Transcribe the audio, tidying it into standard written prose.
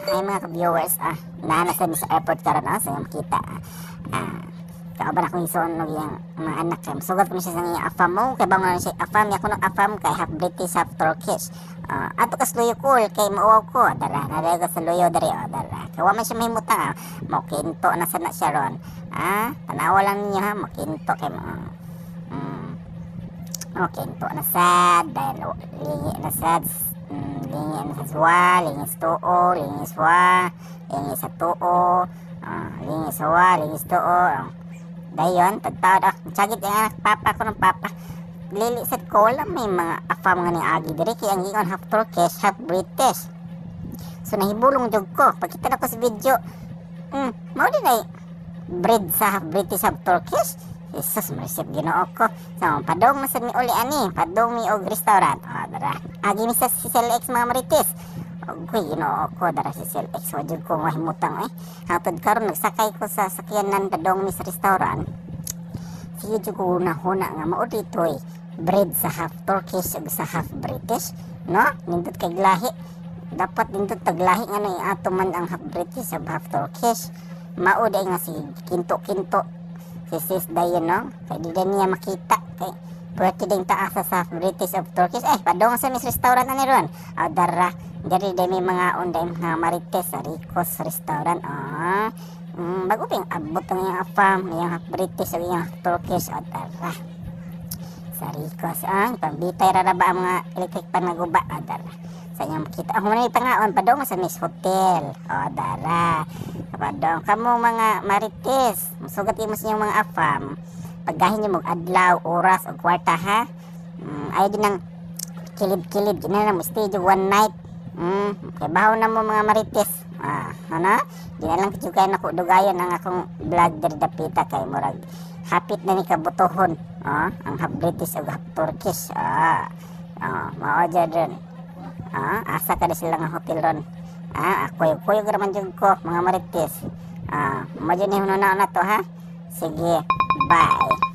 Hi, mga ka-viewers, naa na sa airport karon, sa iyong makita. Kauban akong isuon og iyang mga anak kay musugat ko ni siya sa iyang afam mo kay bangon na siya afam niya kuno, afam kay half British, half Turkish. Ato kas luyo ko kay mauwaw ko dara na sa luyo diri, oh, dara kay wa man siya mahimutang, mo kinto na sad na siya ron. Tanawa lang ninyo ha, mo kinto kay mo kinto na sad dahil lingi na sad, lingi na sa suwa, lingi sa tuo, lingi sa wa, lingi sa tuo, lingi sa wa, lingi sa tuo. Dayon, tagtawad, tsagit ang anak, papa ko ng papa. Lili sad ko, wala may mga afam nga ni agi diri kay ang ingon half Turkish, half British. So nahibulong jud ko. Pagkita na ko sa video, mao din ay breed sa half British, half Turkish. Jesus, marisip Ginoo ko. So, padong na sad mi uli ani, padong mi og restaurant. Oh, dara. Agi mi sa Cecil X, mga marites. Uy, Ginoo ko, dara si Cecil X, wa jud ko mahimutang eh. Hangtod karon nagsakay ko sa sakyanan padong mi sa restaurant. Sige jud ko huna-huna nga mao dito'y breed sa half Turkish ug sa half British, no? Nindot kay lahi. Dapat nindot taglahi nga no ato man ang half British ug half Turkish. Mao day nga si kinto-kinto si sis dayon, no? Kay di din niya makita kay pwede ding taasa sa half British of Turkish. Eh, padong sa mis restaurant ani ron. Ah, dara. Diri day may mga unday mga marites sa Rico's Restaurant. Bago pa yung abot ang iyang afam, iyang half British o iyang half Turkish. O, dara. Sa Rico's, pambitay ra ba ang mga electric pan nga guba? O, dara. Sa inyong makita. Ang muna pangaon, padong sa Miss Hotel. O, dara. Padong kamo mga marites. Musugat mo sa inyong mga afam. Paggahin niyo mo adlaw, oras o kwarta ha. Ayaw din ng kilid-kilid. Gina na mo stay one night. Kay bahaw na mo, mga marites. Ano? Di na lang kay nako dugayon ang akong vlog diri dapita kay murag hapit na ni kabutohon. Ang half British ug half Turkish. Mao jud ron. Asa ka na sila nga hotel ron. Kuyog-kuyog ra man jud ko, mga marites. Mo jud ni hununa na to ha. Sige, bye.